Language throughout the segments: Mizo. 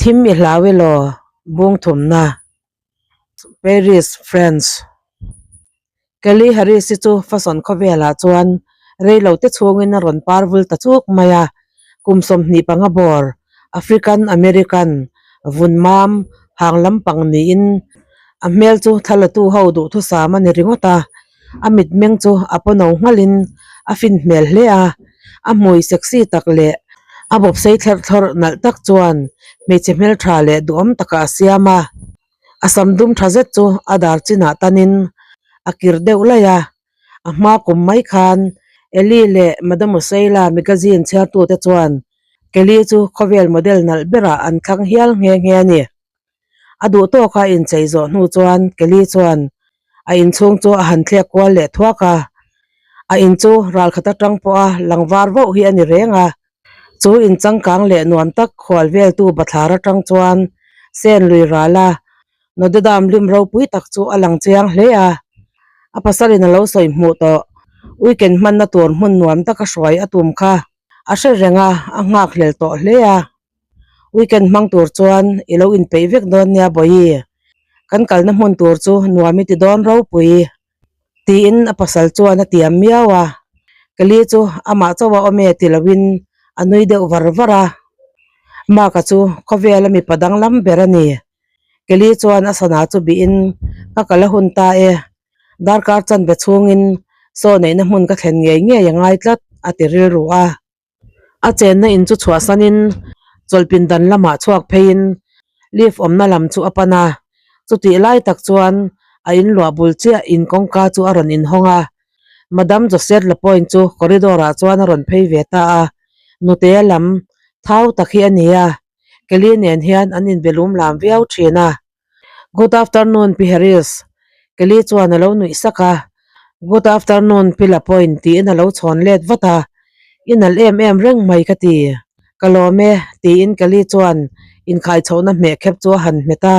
Thim i hlau elaw bung thumna? Paris, France. Kelly Harris-i chu fashion khawvelah chuan reilo te chhungin a rawn par vul ta chuk mai a, kum 25 bawr African American vun mam hang lampang niin a hmel chu thlalatu ho duhthusam a ni ringawt a, a mitmeng chu a pawno nghalin a fin hmel hle a, a hmui sexy tak leh a bawp sei thlerh thlawrh nalh tak chuan hmeichhe hmeltha leh duhawm takah a siam a, a sam dum tha zet chu a dar chinah tanin a kir deuh laih a, a hma kum mai khan Ellie leh Mademoiselle magazine chhiartute chuan Kelly chu khawvel model nalh berah an thlang hial nghe nghe a ni. A duh tawk a inchei zawh hnu chuan Kelly chuan a inchhung chu a han thlek kual leh thuak a, a in chu ralkhat atang pawha lang var voh hi a ni reng a, chu in changkang leh nuam tak khual veltu bathlar atang chuan sen lui ral a, Nodedam lim ropui tak chu a lang chiang hle a, a pasalin a lo sawi hmuh tawh weekend hmanna tur hmun nuam taka hruai a tum kha a hre reng a, a nghakhlel tawh hle a. Weekend hmang tur chuan i lo inpeih vek dawn nia Bawihi, kan kalna hmun tur chu nuam i ti dawn ropui tiin a pasal chuan a tiam miau a, Kelly chu amah chauh a awm e ti loin a nui deuh var var a, Mark-a chu khawvela mipa danglam ber a ni. Kelly chuan a sana chu bihin ka kal a hun ta e, darkar chanve chhungin saw neihna hmun ka thlen ngei ngei a ngai tlat a ti rilru a. A chenna in chu chhuahsanin chawlhpin dan lamah chhuak pheiin lift awmna lam chu a pan a, chutih lai tak chuan a in luah bul chiah in kawngka chu a rawn inhawng a, Madam Josette Lapointe chu corridor ah chuan a rawn phei ve ta a, nute lam thau tak hi a ni a, Kelly nen hian an inbe lum lam viau thin a. Good afternoon Pi Harris, Kelly chuan a lo nuih sak a. Good afternoon Pi Lapointe tiin a lo chhawn let vat a. I nalh em em reng mai ka ti. Ka lawm e, tiin Kelly chuan inkhai chhohna hmeh khep chu a han hmet a.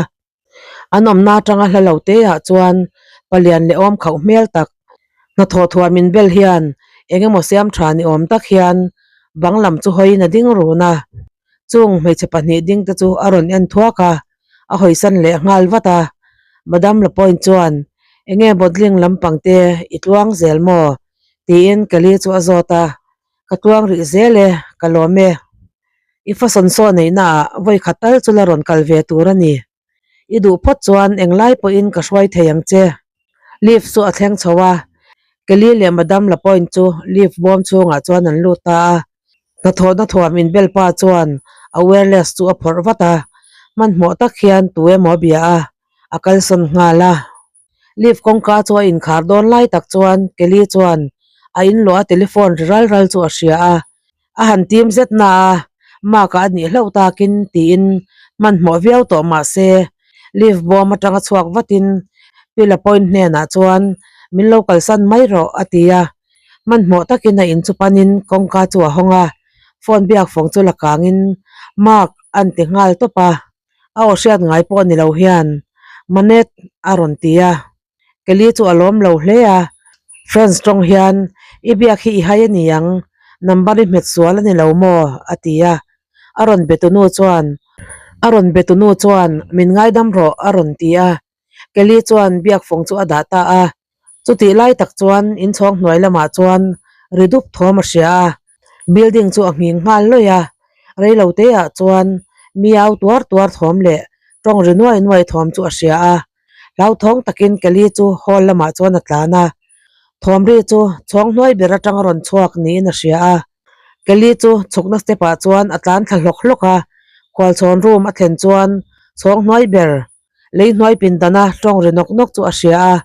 An awmna atanga hla lo te ah chuan palian leh awm khauh hmel tak hnathawh thuam in bel hian eng emaw siam tha ni awm tak hian bang lam chu hawiin a ding run a. Chung hmeichhe pahnih ding te chu a rawn en thuak a, a hawisan leh nghal vat a. Madam Lapointe chuan, Enge bottling lampang te i tluang zel maw? tiin Kelly chu a zawt a. Ka tluang rih zel e, ka lawm e. I fasawn saw neihna ah vawi khat tal chu la rawn kal ve tur a ni. I duh phawt chuan englai pawhin ka hruai thei ang che. Lift chu a thleng chho a, Kelly leh Madam Lapointe chu lift bawm chhungah chuan an lut ta a. Hnathawhna thuam inbel pa chuan a wireless chu a phawrh vat a, hmanhmawh tak hian tu emaw a bia a, a kalsawn nghal a. Lift kawngka chu a inkhar dawn lai tak chuan Kelly chuan a inluah a telephone ri ral ral chu a hria a, a han tim zet na a, Mark a anih hlauh takin tiin hmanhmawh viau tawh mah se lift bawm atanga chhuak vatin Pi Lapointe hnenah chuan min lo kalsan mai rawh a ti a. Hmanhmawh takin a in chu panin kawngka chu a hawng a, phone biak fawng chu la kangin Mark an ti nghal tawp a, a aw hriat ngai pawh ni lo hian Manet a rawn ti a, Kelly chu a lawm lo hle a, French tawng hian I biak hi i hai a ni ang, number i hmet sual a ni lo maw? a ti a, a rawn be tunu chuan a rawn be tunu chuan min ngaidam rawh a rawn ti a, Kelly chuan biak fawng chu a dah ta a. Chutih lai tak chuan inchhawng hnuai lamah chuan ri dup thawm a hria a, building chu a nghing nghal lawih a, reilo te ah chuan mi au tuar tuar thawm leh tawng ri nuai nuai thawm chu a hria a, hlauthawng takin Kelly chu hall lamah chuan a tlan a, thawm ri chu chhawng hnuai ber atang a rawn chhuak niin a hria a, Kelly chu chhukna step ah chuan a tlan thla hlawk hlawk a, khualchhawn room a thlen chuan chhawng hnuai ber Lei hnuai pindana tawng ri nawk nawk chu a hria a,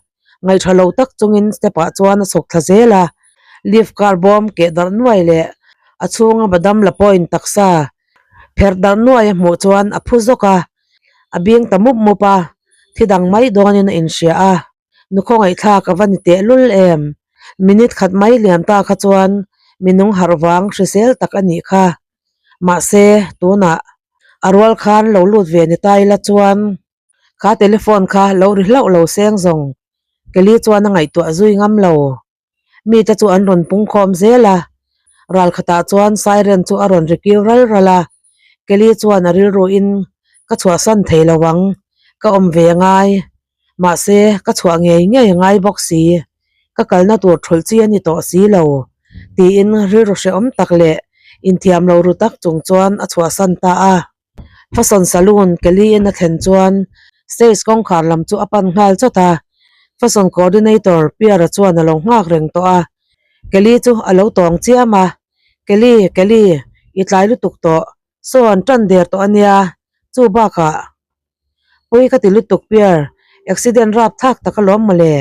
ngaihṭha lo tak chungin step ah chuan a chhuk thla zel a, lift car bawm keh darh nuai leh a chhunga Madam Lapointe taksa pherh darh nuai a hmuh chuan a phu zawk a, a bing ta mup mup a, thi dang mai dawnin a inhria a, nu khawngaihthlak a va ni tehlul em? Minute khat mai liam ta kha chuan minung harh vang hrisel tak a nih kha. Mahse, tunah a rual khan lo lut ve ni ta ila chuan kha telephone kha lo ri hlauh lo seng zawng Kelly chuan a ngaihtuah zui ngam lo. Mite chu an rawn pung khawm zel a, ral khatah chuan siren chu a rawn ri kiu ral ral a, Kelly chuan a rilruin Ka chhuahsan thei lo ang, ka awm ve a ngai. Mahse, ka chhuah ngei ngei a ngai bawk si. Ka kalna tur thulh chi a ni tawh si lo, tiin rilru hrehawm tak leh inthiam lo ru tak chung chuan a chhuahsan ta a. Fashion Saloon Kelly-in a thlen chuan stage kawngkhar lam chu a pan nghal chawt a, Fashion Coordinator Pierre-a chuan a lo nghak reng tawh a. Kelly chu a lo tawng chiam a, Kelly, Kelly, i tlai lutuk tawh, saw an tan der tawh a nia, chu bakah pawi ka ti lutuk Pierre, accident rap thlak tak alawm mawle.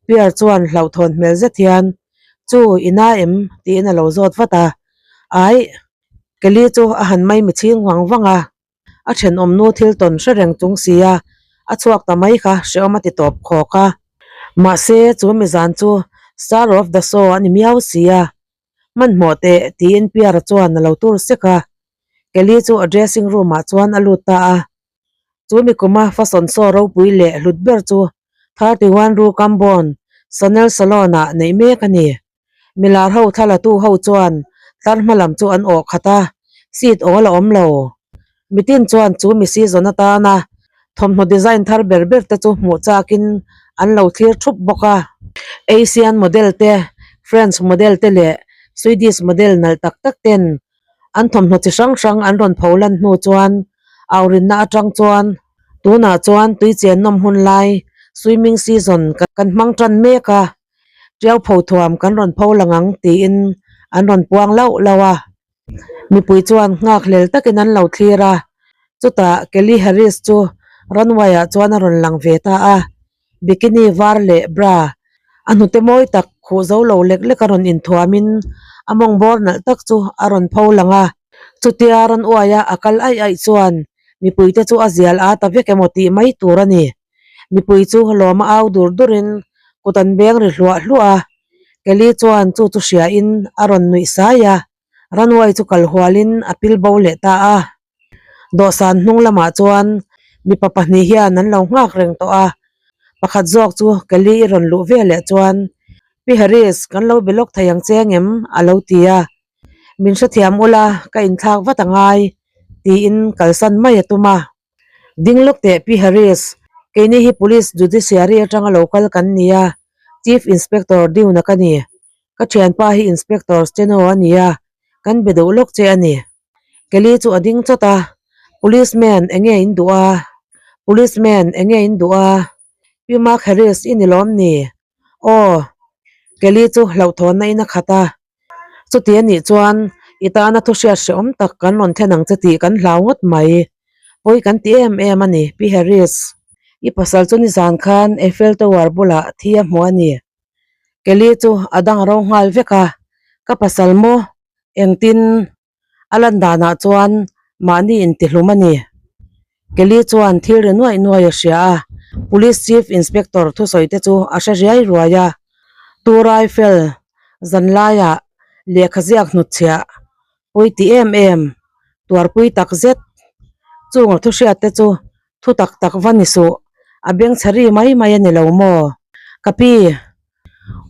Pierre chuan hlauhthawn hmel zet hian, Chu, i na em? tiin a lo zawt vat a. Aih, Kelly chu a han mai mi chhing vang vang a, a thenawm nu thil tawn hre reng chung sia a chhuak ta mai kha hrehawm a ti tawp khawk a. Mahse, chu mi zan chu star of the show a ni miau sia, hmanhmawh teh tiin Pierre-a chuan a lo tur sek a. Kelly chu a dressing room-ah chuan a lut ta a. Chu mi kuma fashion show ropui leh hlut ber chu 31 Rue Cambon, Chanel Salon-ah neih mek a ni. Milar ho thlalatu ho chuan tlar hma lam chu an awh khat a, seat awl a awm lo. Mitin chuan chu mi season atana thawmhnaw design thar ber ber te chu hmuh chakin an lo thlir thup bawk a. Asian model te, French model te leh Swedish model nalh tak tak ten an thawmhnaw chi hrang hrang an rawn pho lan hnu chuan aurinna atang chuan tunah chuan tui chen nawm hun lai swimming season kan hmang tan mek a. Tiau pho thuam kan rawn pho lang ang tiin an rawn puang lauh lauh a. Mipui chuan nghak hlel takin an lo thlir a. Chutah Kelly Harris chu runway ah chuan a rawn lang ve ta a. Bikini var leh bra a hnute mawi tak khuh zo lo lek lek a rawn inthuamin a mawng bawr nalh tak chu a rawn pho lang a. Chutia runway a a kal aih aih chuan mipuite chu a zial a ta vek emaw tih mai tur a ni. Mipui chu lawm a au dur durin kut an beng ri hluah hluah a, Kelly chuan chu chu hriain a rawn nuih sai a, runway chu kal hualin a pil bo leh ta a. Dawhsan hnung lamah chuan mipa pahnih hian an lo nghak reng tawh a, pakhat zawk chu Kelly i rawn luh ve leh chuan, Pi Harris, kan lo be lawk thei ang che ngem? a lo ti a, Min hrethiam ula, ka inthlak vat a ngai, tiin kalsan mai a tum a. Ding lawk teh Pi Harris, keini hi Police Judiciary atanga lo kal kan ni a, Chief Inspector Dune-a ka ni. Ka thianpa hi Inspector Steno a ni a, kan be duh lawk che a ni. Kelly chu a ding chawt a, Policeman enge in duh a? Policeman enge in duh a? Pi Mark Harris i ni lawm ni? Aw. Kelly chu hlauhthawnna in a khat a. Chuti a nih chuan i tana thu hriat hrehawm tak kan rawn thlen ang che tih kan hlau ngawt mai. Pawi kan ti em em a ni, Pi Harris. I pasal chu nizan khan Eiffel Tower bulah thi a hmu a ni. Kelly chu a dang ro nghal vek a, Ka pasal maw? Engtin? A lan danah chuan mahni intihlum a ni. Kelly chuan thil ri nuaih nuaih a hria a, Police Chief Inspector thusawi te chu a hre riai ruai a. Tu Rifle zanlaiah lehkha ziak hnutchhiah pawi ti em em, tuarpui tak zet. Chung a thuhriat te chu thu tak tak va ni suh, a bengchhe ri mai mai a ni lo maw? Ka pi,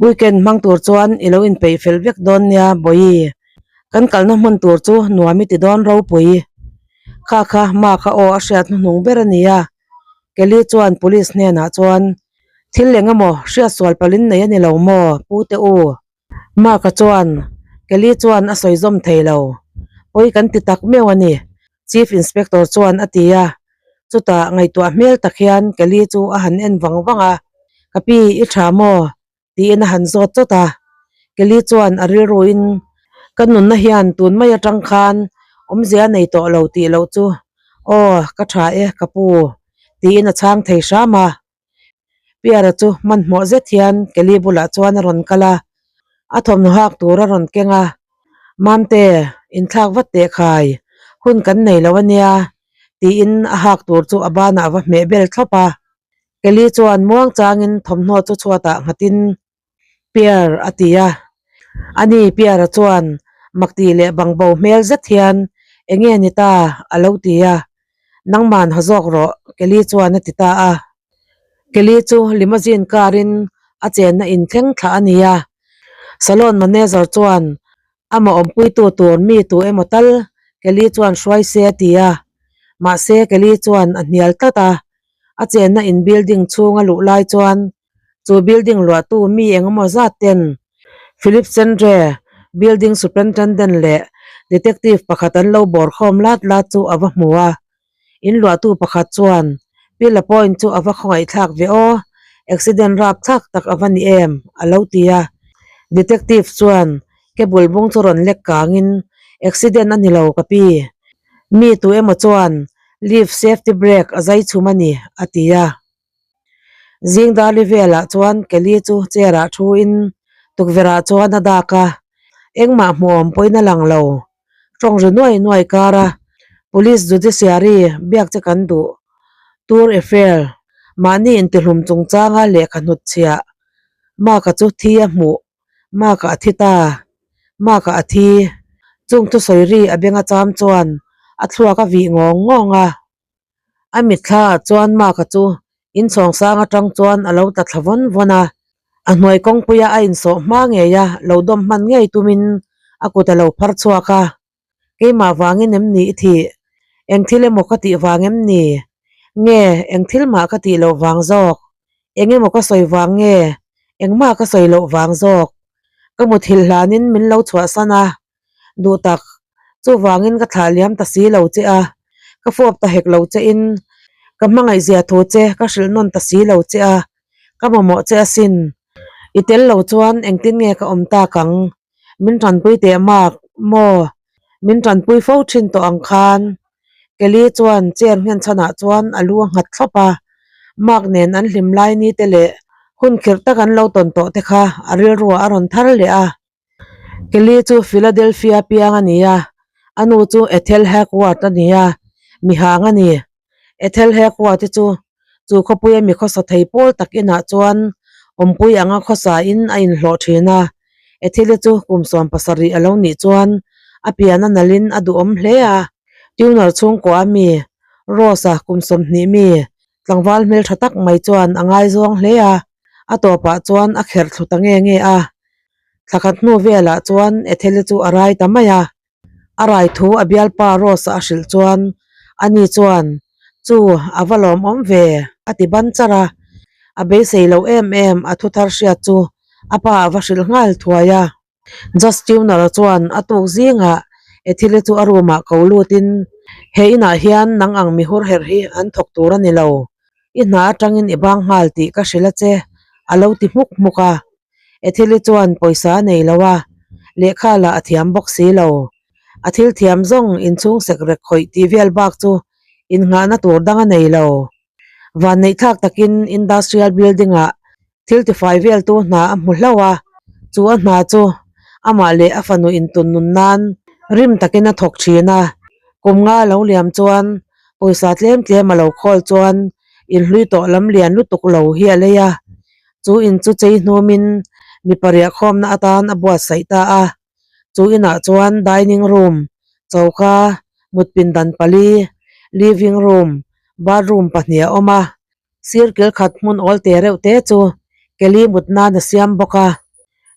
weekend hmang tur chuan i lo inpeih fel vek dawn nia Bawihi, kan kalna hmun tur chu nuam i ti dawn ropui. Kha kha Mark a aw a hriat hnuhnung ber a ni a, Kelly chuan police hnenah chuan, Thil eng emaw hriatsual palhin nei a ni lo maw Pu te u? Mark-a chuan, Kelly chuan a sawi zawm thei lo. Pawi kan ti tak meuh a ni, Chief Inspector chuan a ti a. Chutah ngaihtuah hmel tak hian Kelly chu a han en vang vang a, Ka pi, i tha maw? tiin a han zawt chawt a. Kelly chuan a rilruin, Ka nunna hian tun mai atang khan awmzia a nei tawh lo tih loh chu, Aw, ka tha e, ka pu, tiin a chhang thei hram a. Piara chu hmanhmawh zet hian Kelly bulah chuan a rawn kal a, a thawmhnaw hak tur a rawn keng a, Mamte, inthlak vat teh khai, hun kan nei lo ania, tiin a hak tur chu a banah a va hmeh bel thlawp a. Kelly chuan muang changin thawmhnaw chu chhuatah nghatin, Pier a ti a. Ani Pier-a chuan makti leh bangbo hmel zet hian enge ni ta a lo ti a. Nangman ha zawk rawh Kelly chuan a ti ta a. Kelly chu limousine car in a chenna in thleng thlah a ni a. Salon manager chuan amah awmpuitu tur mi tu emaw tal Kelly chuan hruai se a ti a. Mahse Kelly chuan a hnial tlat a, a chenna in building chhung a luh lai chuan chu building luahtu mi engemaw zat ten Philip Cendre, building superintendent leh detective pakhat an lo bawr khawm lat lat chu a va hmu a. In luahtu pakhat chuan Pi Lapointe chu a va khawngaihthlak ve aw, accident rapthlak tak a va ni em? a lo ti a. Detective chuan cable bung chu rawn lek kangin, Accident a ni lo ka pi. Mi tu emaw chuan lift safety brake a zai chhum a ni, a ti a. Zing darli velah chuan Kelly chu chair ah thu in tukverh ah chuan a dak a, engmah hmuhawm pawhin a lang lo. Tawng ri nuai nuai kar a, Police Judiciary biak che kan duh. Tour Eiffel, mahni intihlum chungchanga lehkha hnut chhiah, Mark-a chu thi a hmuh, Mark-a a thi ta, Mark-a a thi. Chung thusawi ri a benga cham chuan a thluak a vih ngawng ngawng a. A mitthla ah chuan Mark-a chu inchhawng sang atang chuan a lo tla thla vawn vawn a, a hnuai kawngpuia a insawh hma ngei a, lo dawm hman ngei tumin a kut a lo phar chhuak a, Keimah vangin em ni i thih? Eng thil emaw ka tih vang em ni? Nge eng thil mah ka tih loh vang zawk? Eng emaw ka sawi vang nge engmah ka sawi loh vang zawk? Ka muthilh hlanin min lo chhuahsan a, Duh tak, chuvangin ka thlah liam ta si lo che a, ka fawp ta hek lo che in, ka hmangaihzia thu che ka hrilh nawn ta si lo che a, ka mamawh che asin. I tel lo chuan engtin nge ka awm tak ang? Min tanpui teh mak maw? Min tanpui fo thin tawh ang khan. Kelly chuan chair nghen chhanah chuan a lu a nghat thlawp a, Mark nen an hlim lai ni te leh hun khirh tak an lo tawn tawh te kha a rilruah a rawn thar leh a. Kelly chu Philadelphia piang a ni a, a nu chu Ethel Hackworth a ni a, mihang a ni. Ethel Hackworth-i chu chu khawpuia mi khawsa thei pawl tak inah chuan awmpui anga khawsa in a inhlawh thin a. Ethel-i chu kum 70 a lo nih chuan a pian a nalhin a duhawm hle a. Tuner chhungkua a mi, Rose-a kum 20 mi, Tlangval hmeltha tak mai chuan a ngaizawng hle a, a tawpah chuan a kherh thlu ta nge nge a. Thla khat hnu velah chuan Ethel-i chu a rai ta mai a. A rai thu a bialpa Rose-a a hrilh chuan ani chuan, Chu, a va lawmawm ve, a ti ban char a. A beisei lo em em a thu thar hriat chu a pa a va hrilh nghal thuai a. Just Tuner chuan a tuk zingah Ethel-i chu a room-ah ko lutin, He inah hian nang ang mi hur herh hi an thawk tur a ni lo. I hna atangin i bang nghal tih ka hrilh a che, a lo ti hmuk hmuk a. Ethel-i chuan pawisa a nei lo a, lehkha lah a thiam bawk si lo. A thil thiam zawng inchhung sek rek khawih tih vel bak chu innghahna tur dang a nei lo. Vanneihthlak takin Industrial Building-ah Thil tifai veltu hna a hmu hlauh a, chu a hna chu amah leh a fanu intun nun nan rim takin a thawk thin a. Kum nga lo liam chuan pawisa tlem tlem a lo khawl chuan inhlui tawh lam lian lutuk lo hi a lei a, chu in chu chei hnumin mipa riahkhawmna atan a buatsaih ta a. Chu inah chuan dining room, choka, mutpindan pali, living room, bathroom pahnih a awm a. Sir kil khat hmun awl te reuh te chu Kelly mut nan a siam bawk a,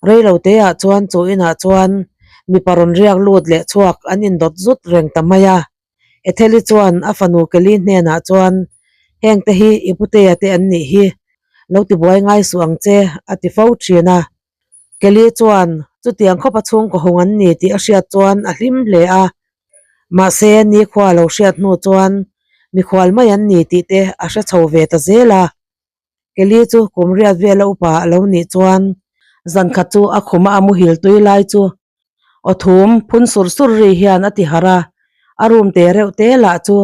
reilo te ah chuan chu inah chuan mipa rawn riak lut leh chhuak an indawt zut reng ta mai a. Etheli chuan a fanu Kelly hnenah chuan, Heng te hi i putea te an nih hi, lo tibuai ngai suh ang che, a ti fo thin a. Kelly chuan chutiang khawpa chhungkaw hung an ni tih a hriat chuan a hlim hle a, mahse nikhua lo hriat hnu chuan mikhual mai an ni tih te a hre chho ve ta zel a. Kelly chu kum riat vela upa a lo nih chuan zan khat chu a khuma a muhil tui lai chu aw thum phun sur sur ri hian a ti harh a, a room te reuh te lah chu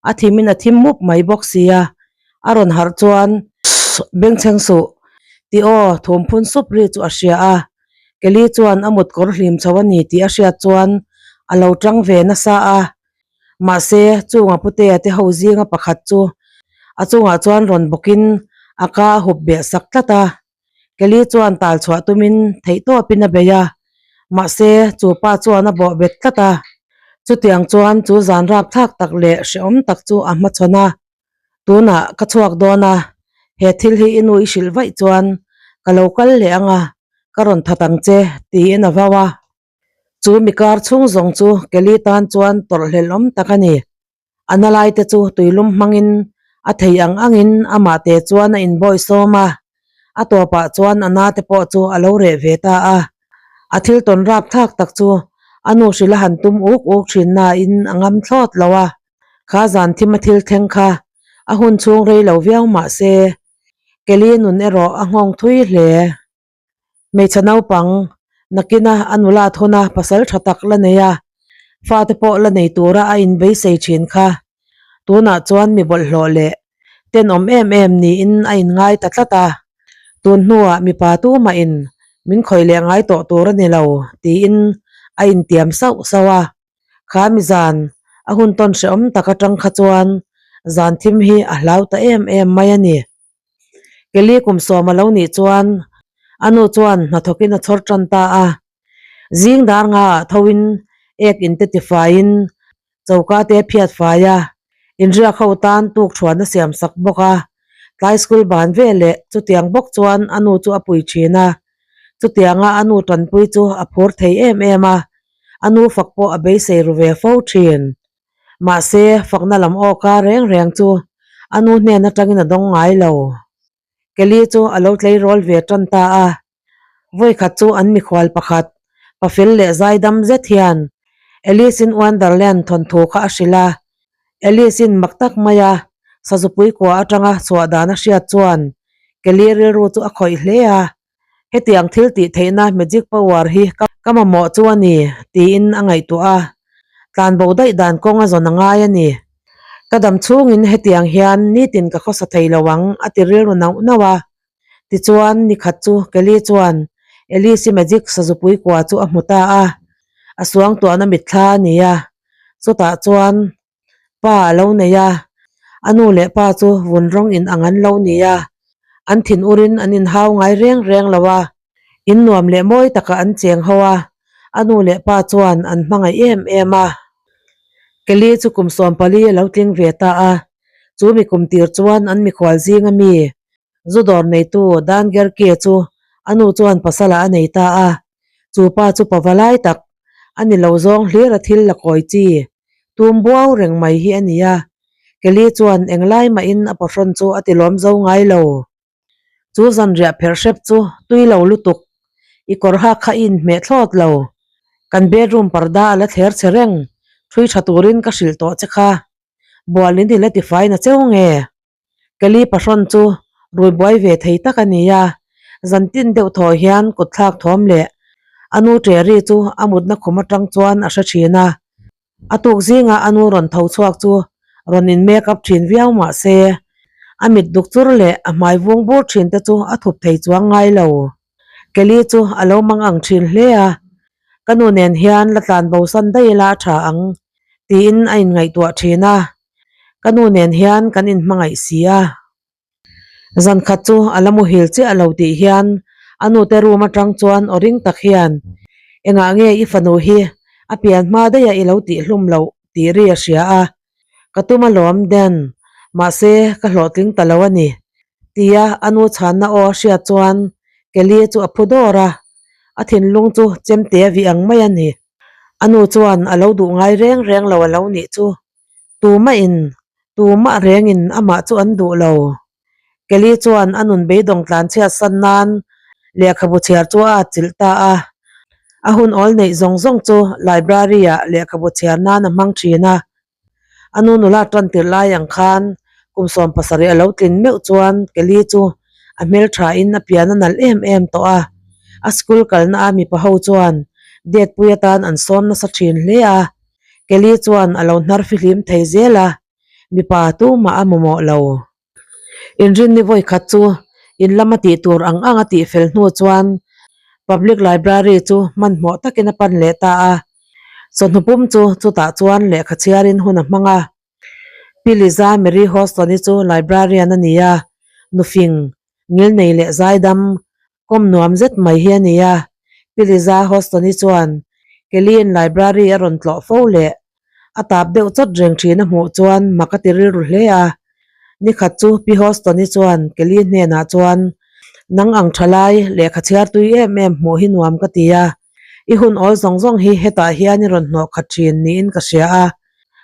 a thimin a thim mup mai bawk sia, a rawn harh chuan bengchheng suh tih aw thum phun sup ri chu a hria a, Kelly chuan a mut kawr hlim chho a ni tih a hriat chuan a lo tang ve nasa a, mahse chunga putea te ho zinga pakhat chu a chungah chuan rawn bawkin a ka a hup beh sak tlat a. Kelly chuan tal chhuah tumin theihtawpin a bei a, mahse chu pa chuan a bawh bet tlat a. Chutiang chuan chu zan rapthlak tak leh hrehawm tak chu a hmachhawn a, Tunah ka chhuak dawn a, he thil hi i nu i hrilh vaih chuan ka lo kal leh ang a, ka rawn that ang che, tiin a vau a. Chu mi kar chhung zawng chu Kelly tan chuan tawrhhlelhawm tak a ni. A na lai te chu tuilum hmangin a thei ang angin amah te chuan a inbawisawm a, a tawpah chuan a na te pawh chu a lo reh ve ta a. A thil tawn rap thlak tak chu a nu hrilh a han tum uk uk thin nain a ngam thlawt lo a, kha zan thim a thil thleng kha a hun chhung rei lo viau mah se Kelly nun erawh a nghawng thui hle. Hmeichhe naupang nakina a nula thuna pasal tha tak la nei a, fate pawh la nei tura a inbeisei thin kha tunah chuan mi bawlhhlawh leh tenawm em em niin a inngai ta tlat a, tun hnuah mipa tumahin min khawih leh ngai tawh tur a ni lo tiin a intiam sauh sauh a. Kha mi zan a hun tawn hrehawm tak atang kha chuan zan thim hi a hlau ta em em mai a ni. Kelly kum sawm a lo nih chuan a nu chuan hnathawkin a chhawr tan ta a. Zing dar nga ah tho in ek in te tifaiin choka te phiat fai a, inriak ho tan tuk thuan a siam sak bawk a. Tlai school ban ve leh chutiang bawk chuan a nu chu a pui thin a. Chutianga a nu tanpui chu a phur thei em em a, a nu fak pawh a beisei ru ve fo thin. Mahse, fakna lam awka reng reng chu a nu hnen atangin a dawng ngai lo. Kelly chu a lo tleirawl ve tan ta a, vawikhat chu an mikhual pakhat, pafel leh zaidam zet hian Alice in Wonderland thawnthu kha a hrilh a. Alice in mak tak maia sazupui kua atanga chhuah dan a hriat chuan Kelly rilru chu a khawih hle a. Hetiang thil tih theihna magic power hi ka mamawh chu a ni, tiin a ngaihtuah a. Tlanbo daih dan kawng a zawn a ngai a ni. Ka dam chhungin hetiang hian nitin ka khawsa thei lo ang, a ti rilru nauh nauh a. Tichuan, nikhat chu Kelly chuan Alice-i magic sazupui kua chu a hmu ta a, a suangtuahna mitthla a ni a. Chutah chuan Pa a lo nei a, a nu leh pa chu vun rawng in ang an lo ni a, an thin urin an inhau ngai reng reng lo a, in nuam leh mawi takah an cheng ho a, a nu leh pa chuan an hmangaih em em a. Kelly chu kum 14 a lo tling ve ta a, chu mi kum tir chuan an mikhual zinga mi zu dawr neitu Dan Gerke chu a nu chuan pasalah a nei ta a, chu pa chu pavalai tak a ni lo zawng hlir a thil la kawi chi. Tum buau reng mai hi a ni a, Kelly chuan englai mahin a pawhrawn chu a ti lawm zo ngai lo. Chu zanriah pherh hrep chu tui lo lutuk, i kawr hak kha i inhmeh thlawt lo. Kan bedroom parda a la thler che reng, thui tha turin ka hrilh tawh che kha. Bualin i la tifai na cheu nge? Kelly pahrawn chu rui buai ve thei tak a ni a, zantin deuh thaw hian kut thlak thawm leh a nu Terry chu a mutna khum atang chuan a hre thin a. A tuk zinga a nu rawn tho chhuak chu rawn in make up thin viau mah se, a mit duk chur leh a hmai vung bur thin te chu a thup thei chuang ngai lo. Kelly chu a lo mang ang thin hle a, Ka nu nen hian la tlan bo san daih ila a tha ang tiin a inngaihtuah thin a. Ka nu nen hian kan inhmangaih si a. Zan khat chu a la muhil chiah lo tih hian a nute room atang chuan aw ring tak hian, Engah nge i fanu hi a pian hma daih a i lo tih hlum loh tih ri a hria a. Ka tum alawm Dan, mahse ka hlawhtling ta lo a ni tia a nu chhanna aw a hriat chuan Kelly chu a phu dawr a, a thinlung chu chemte a vih ang mai a ni. A nu chuan a lo duh ngai reng reng lo a lo nih chu. Tumah-in, tumah rengin amah chu an duh lo. Kelly chuan a nun beidawng tlanchhiat san nan lehkhabu chhiar chu a atchilh ta a. A hun awl neih zawng zawng chu library-ah lehkhabu chhiar nan a hmang thin a. A nu nula tan tirh lai ang khan kum 70 a lo tlin meuh chuan Kelly chu a hmelthain a pian a nalh em em tawh a. A school kalna a mipa ho chuan date pui atan an sawm nasa thin hle a. Kelly chuan a lo hnar fihlim thei zel a, mipa tumah a mamawh lo. Inrinni vawi khat chu in lama tih tur ang ang a tih fel hnu chuan Public Library chu hmanhmawh takin a pan leh ta a. Chawhnu pum chu chutah chuan lehkha chhiarin hun a hmang a. Pi Liza Mary Houston-i chu librarian a ni a, nufing, ngilnei leh zaidam, kawm nuam zet mai hi a ni a. Pi Liza Houston-i chuan Kelly-in library a rawn tlawh fo leh a tap deuh chawt reng thin a hmuh chuan mak a ti rilru hle a. Nikhat chu Pi Houston-i chuan Kelly hnenah chuan, Nang ang tha lai, lehkha chhiar tui em em hmuh hi nuam ka ti a. I hun awl zawng zawng hi hetah hian i rawn hnawh khat thin niin ka hria a.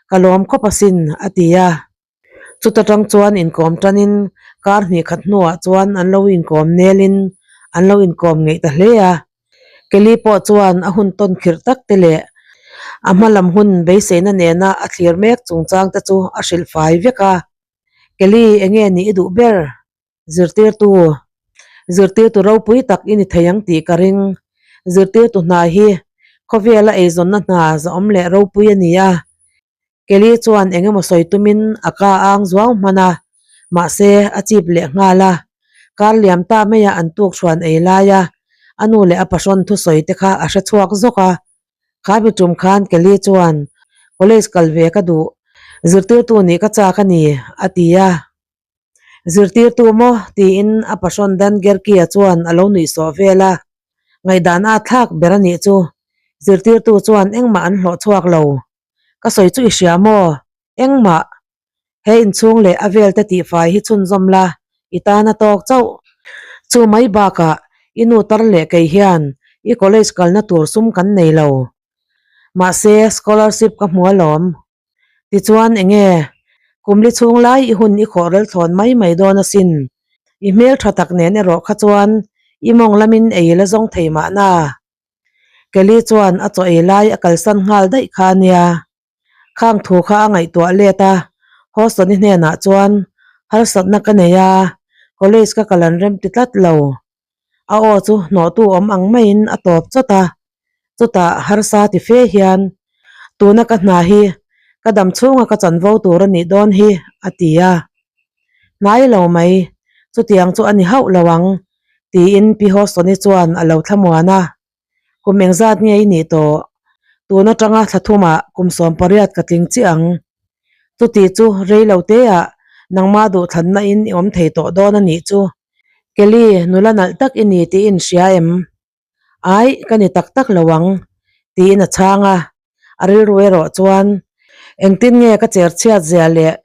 Ka lawm khawp asin, a ti a. Chuta tang chuan inkawm tanin kar hnih khat hnuah chuan an lo inkawm nelin an lo inkawm ngeih ta hle a. Kelly pawh chuan a hun tawn khirh tak te leh a hma lam hun beiseina nena a thlir mek chungchang te chu a hrilh fai vek a. Kelly, enge nih i duh ber? Zirtirtu, Zirtirtu ropui tak i ni thei ang tih ka ring. Zirtirtu hna hi khawvela eizawnna hna zahawm leh ropui a ni a. Kelly chuan eng emaw sawi tumin a ka ang zuau hman a, mahse a chip leh nghal a. Kar liam ta maia an tuk hruan ei laia a nu leh a pahrawn thusawi te kha a hre chhuak zawk a. Kha mi tum khan Kelly chuan, College kal ve ka duh, zirtirtu nih ka chak a ni, a ti a. Zirtirtu maw? tiin a pahrawn Dan Gerke-a chuan a lo nuih sawh vel a. Ngaihdan a thlak ber a nih chu. Zirtirtu chuan engmah an hlawh chhuak lo. Ka sawi chu i hria maw? Engmah. He inchhung leh a vel te tihfai hi chhunzawm la, i tan a tawk chauh. Chu mai bakah i nu tar leh kei hian i college kalna tur sum kan nei lo. Mahse scholarship ka hmu alawm. Tichuan enge kumli chhung lai i hun i khawh rel thlawn mai mai dawn asin. I hmel tha tak nen erawh kha chuan i mawng lamin ei la zawng thei mahna. Kelly chuan a chaw ei lai a kalsan nghal daih kha a nia. Khang thu kha a ngaihtuah let a, Houston-i hnenah chuan harsatna ka nei a, college ka kal an rem ti tlat lo. A aw chu hnawhtu awm ang maiin a tawp chawt a, chutah harsa ti fe hian, Tuna ka hna hi ka dam chhunga ka chanvo tur a nih dawn hi, a ti a. Hnai lo mai, chutiang chu a ni hauh lo ang, tiin Pi Houston-i chuan a lo thlamuan a. Kum engzat nge i nih tawh? Tun atanga thla thumah kum 18 ka tling chiah ang. Chuti chu rei lo teah nangmah duhthlanna in i awm thei tawh dawn a nih chu. Kelly, nula nalh tak i ni tih i inhria em? Ai, ka ni tak tak lo ang, tiin a chhang a. A rilru erawh chuan engtin nge ka cher chhiat zia leh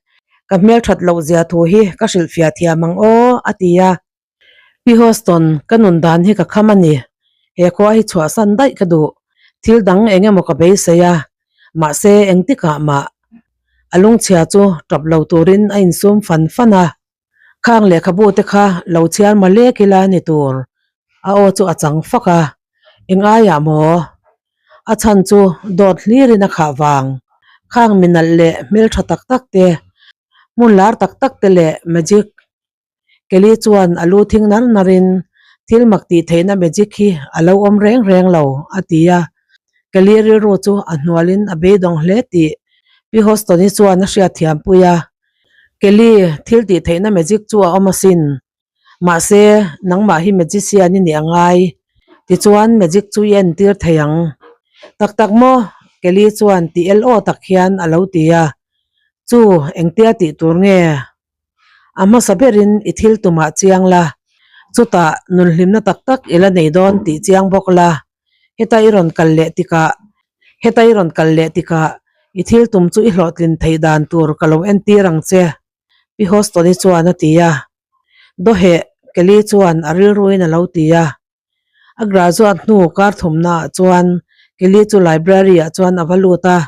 ka hmelthat loh zia thu hi ka hrilhfiah thiam ang aw, a ti a. Pi Houston, ka nun dan hi ka kham a ni. He khua hi chhuahsan daih ka duh. Thil dang eng emaw ka beisei a, mahse engtikah mah a lungchhia chu tap lo turin a insum fan fan a. Khang lehkhabu te kha lo chhiar ma lek ila ni tur. A aw chu a chang fak a, Eng aiah maw? A chhan chu dawt hlirin a khah vang. Khang mi nalh leh hmeltha tak tak te, hmun lar tak tak te leh magic Kelly chuan a lu thing nar narin, Thil mak tih theihna magic hi a lo awm reng reng lo, a ti a. Kelly rilru chu a hnualin a beidawng hle tih Pi Houston-i chuan a hriatthiampui a. Kelly, thil tih theihna magic chu a awm asin. Mahse, nangmah hi magician i nih a ngai. Tichuan, magic chu i entir thei ang. Tak tak maw? Kelly chuan ti el aw tak hian a lo ti a. Chu, engtia tih tur nge? A hmasa berin i thil tumah chiang la, chutah nunhlimna tak tak i la nei dawn tih chiang bawk la, heta i rawn kal leh tikah, heta i rawn kal leh tikah i thil tum chu i hlawhtlin theih dan tur ka lo entir ang che, Pi Houston-i chuan a ti a. Dawheh, Kelly chuan a rilruin a lo ti a. A graduate hnu kar thumnaah chuan Kelly chu library ah chuan a va lut a,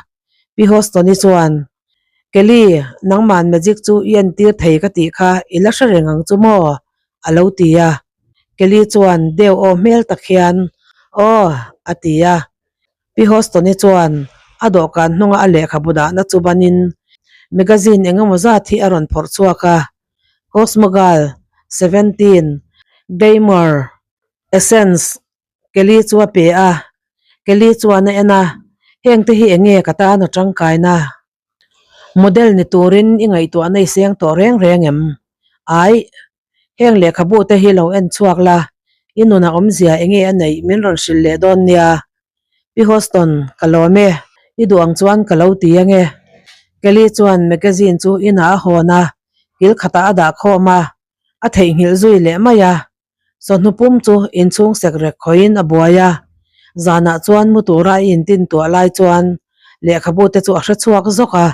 Pi Houston-i chuan, Kelly, nangman magic chu i entir thei ka tih kha i la hre reng ang chu maw? a lo ti a. Kelly chuan deuh aw hmel tak hian, Aw, a ti a. Pi Houston-i chuan a dawhkan hnunga a lehkhabu dahna chu banin magazine eng emaw zat hi a rawn phawrh chhuak a. Cosmogal, 17, Gamer, Essence, Kelly chu a pe a, Kelly chuan a en a, Heng te hi eng nge ka tan a tangkaina? Model ni turin i ngaihtuahna i seng tawh reng reng em? Aih, heng lehkhabu te hi lo en chhuak la, i nuna awmzia eng nge a neih min rawn hrilh leh dawn nia. Pi Houston, ka lawm e, i duh ang chuan ka lo ti ange. Kelly chuan magazine chu inah a hawn a, kil khatah a dah khawm a, a theihnghilh zui leh mai a. Sawhnu pum chu inchhung sek rek khawiin a buai a, zanah chuan mu tura a intin tuah lai chuan lehkhabu te chu a hre chhuak zawk a,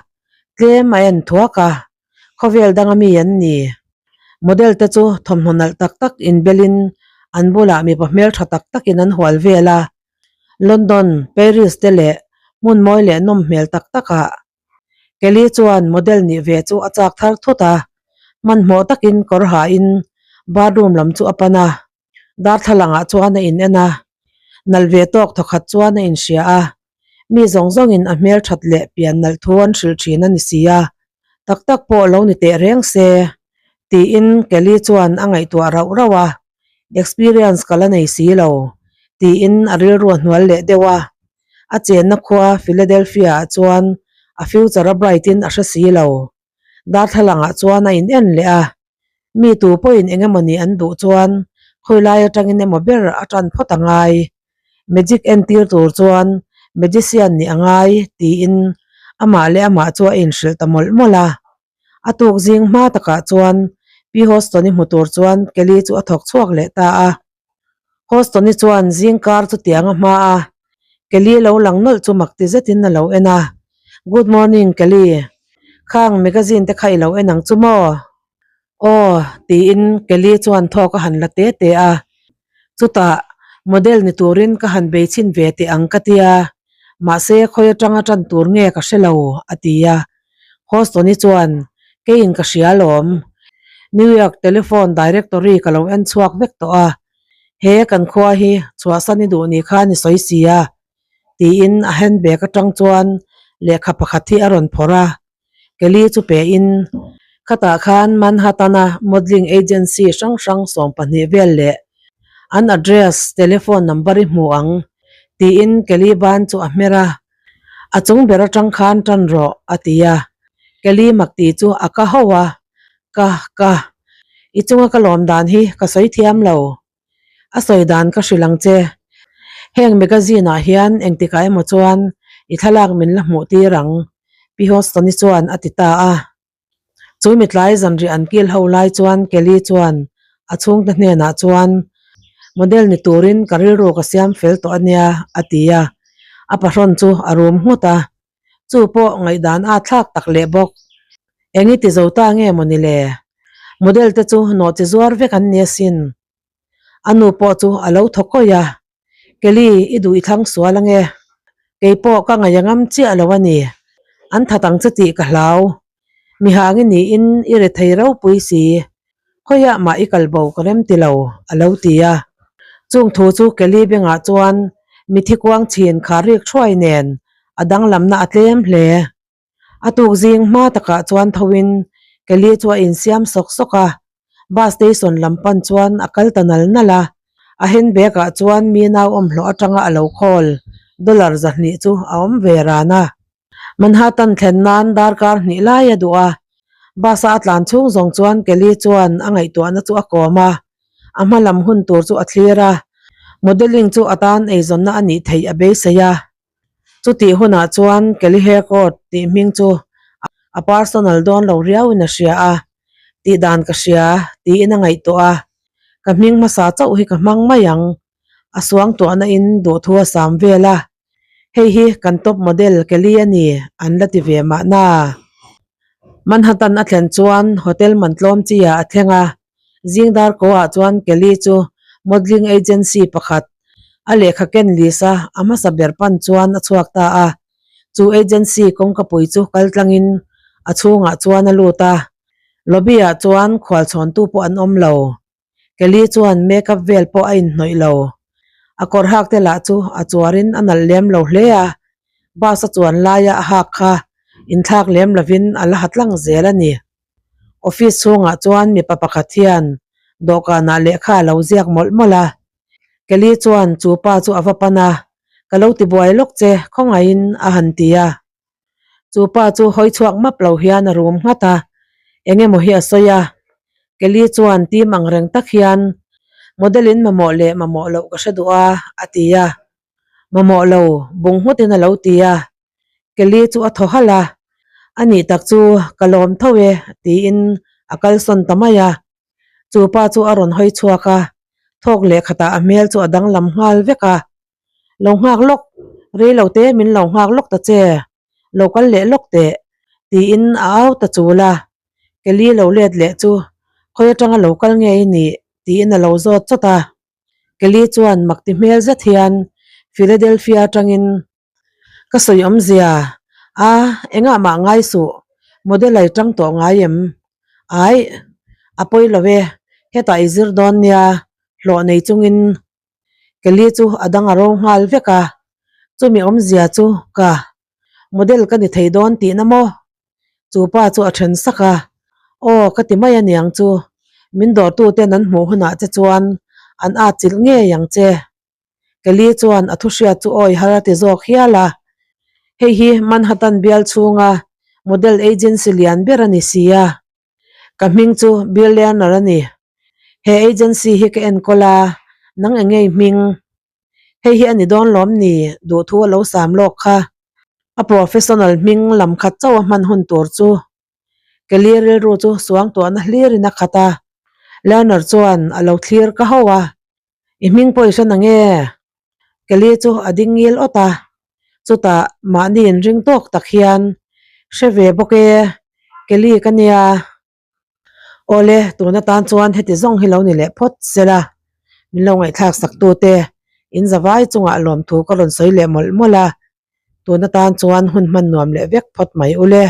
tlem a en thuak a, khawvel danga mi an ni. Model te chu thawmhnaw nalh tak tak inbelin an bulah mipa hmeltha tak takin an hual vel a, London, Paris te leh hmun mawi leh nawm hmel tak takah. Kelly chuan model nih ve chu a chak thar thut a, hmanhmawh takin kawr hain bathroom lam chu a pan a, darthlalangah chuan a in en a, nalh ve tawk thawkhat chuan a inhria a, mi zawng zawngin a hmel that leh pian nalh thu an hrilh thin a ni si a, tak tak pawh lo ni teh reng se tiin Kelly chuan a ngaihtuah rauh rauh a, experience ka la nei si lo tiin a rilru a hnual leh deuh a, a chenna khua Philadelphia ah chuan a future a bright in a hre si lo, darthlalangah chuan a in en leh a, mi tu pawhin eng emawni an duh chuan khawilai atangin emaw ber a tan phawt a ngai, magic entir tur chuan magician nih a ngai tiin amah leh amah chu a inhrilh ta mawlh mawlh a. A tuk zing hma takah chuan Pi Houston-i hmu tur chuan Kelly chu a thawk chhuak leh ta a. Houston-i chuan zing kar chu tiang a hma a, Kelly lo lang nawlh chu mak ti zetin a lo en a. Good morning Kelly, khang magazine te kha i lo en ang chu maw? Aw, tiin Kelly chuan thawk a han la te te a. Chutah, model ni turin ka han bei chhin ve teh ang ka tia, mahse khawi atanga tan tur nge ka hre lo, a ti a. Houston-i chuan, Keiin ka hria alawm. New York telephone directory ka lo en chhuak vek tawh a, he kan khua hi chhuahsan i duh ni khan i sawi si a, tiin a handbag atang chuan lehkha pakhat hi a rawn phawrh a. Kelly chu pein, Khatah khan Manhattan-a modelling agency hrang hrang 12 vel leh an address, telephone number i hmu ang, tiin Kelly ban chu a hmer a. A chung ber atang khan tan rawh, a ti a. Kelly makti chu a ka ho a, Ka, ka, i chunga ka lawm dan hi ka sawi thiam lo. A sawi dan ka hrilh ang che. Heng magazine ah hian engtikah emaw chuan i thlalak min la hmuh tir ang, Pi Houston-i chuan a ti ta a. Chu mitlai zanriah an kil ho lai chuan Kelly chuan a chhungte hnenah chuan, Model ni turin ka rilru ka siam fel tawh a nia, a ti a. A pahrawn chu a rum nghut a. Chu pawh ngaihdan a thlak tak leh bawk. Eng i ti zo ta nge maw ni le? Model te chu nawhchi zuar vek an ni asin. A nu pawh chu a lo thaw kawi a, Kelly, i duh i thlang sual ange. Kei pawh ka ngaih a ngam chiah lo a ni. An that ang che tih ka hlau. Mihang i niin i re thei ropui si. Khawiah mah i kal bo ka rem ti lo, a lo ti a. Chung thu chu Kelly bengah chuan mithi kuang chhin kha rik thuai nen a danglamna a tlem hle. A tuk zing hma takah chuan thoin Kelly chu a insiam sawk sawk a, bus station lam pan chuan a kal ta nal nal a. A handbag ah chuan mi nau awmhlawh atanga a lo khawl dollar 200 chu a awm ve ran a. Manhattan thlen nan darkar hnih lai a duh a, bus a a tlan chhung zawng chuan Kelly chuan a ngaihtuahna chu a kawm a, a hma lam hun tur chu a thlir a, modelling chu a tan eizawnna a nih theih a beisei a. Chutih hunah chuan Kelly Harcourt tih hming chu a personal dawn lo riauin a hria a, tih dan ka hria tiin a ngaihtuah a, ka hming hmasa chauh hi ka hmang mai ang, a suangtuahna in duhthu a sam vel a, hei hi kan top model Kelly a ni an la ti ve mahna. Manhattan a thlen chuan hotel man tlawm chi ah a thleng a, Zing dar ko ah chuan Kelly chu modelling agency pakhat a lehkha ken list a a hmasa ber pan chuan a chhuak ta a. Chu agency kawngkapui chu kal tlangin a chhungah chuan a lut a. Lobby ah chuan khualchhawntu pawh an awm lo. Kelly chuan makeup vel pawh a inhnawih lo. A kawr hak te lah chu a chuarin a nalh lem lo hle a. Bus a chuan laia a hak kha inthlak lem lovin a la ha tlang zel a ni. Office chhungah chuan mipa pakhat hian dawhkanah lehkha a lo ziak mawlh mawlh a. Kelly chuan chu pa chu a va pan a, Ka lo ti buai lawk che, khawngaihin a han ti a. Chu pa chu hawi chhuak map lo hian a rum nghat a, eng emaw hi a sawi a. Kelly chuan tim ang reng tak hian, Model in mamawh leh mamawh loh ka hre duh a, a ti a. Mamawh lo, bung nghutin a lo ti a. Kelly chu a thaw halh a, A nih tak chu ka lawm tho e, tiin a kalsawn ta mai a. Chu pa chu a rawn hawi chhuak a, thawk leh khatah a hmel chu a danglam nghal vek a. Lo nghak lawk, rei lo te min lo nghak lawk ta che, lo kal leh lawk teh, tiin a au ta chul a. Kelly lo let leh chu khawi atanga lo kal nge i nih? tiin a lo zawt chawt a. Kelly chuan makti hmel zet hian Philadelphia atangin Ka sawi awmzia, A, engah mah ngai suh, model a i tang tawh ngai em? Aih, a pawi lo e, hetah i zir dawn nia, hlawh nei chungin Kelly chu a dang a ro nghal vek a, chumi awmzia chu ka model ka ni thei dawn tihna maw? Chu pa chu a then sak a, Aw ka ti mai aniang chu, min dawrtuten an hmuh hunah che chuan an at chilh ngei ang che. Kelly chuan a thuhriat chu awi har a ti zawk hial a, Hei hi Manhattan bial chhunga model agency lian ber a ni si a. Ka hming chu Bill Lerner a ni. He agency hi ka enkawl a, nang eng ngei hming? Hei hi a ni dawn lawm ni? Duhthu a lo sam lawk kha. A professional hming lam khat chauh a hman hun tur chu Kelly rilru chu suangtuahna hlirin a khat a. Lerner chuan a lo thlir ka ho a, I hming pawh i hre nange? Kelly chu a ding ngil awt a, chutah mahni inring tawk tak hian, Hre ve bawk e, Kelly ka nia. Awle, tun atan chuan heti zawng hi lo ni leh phawt sela, min lo ngaihthlak sak tute in zavai chungah lawmthu ka rawn sawi leh mawlh mawlh a, tun atan chuan hun hman nuam leh vek phawt mai ule.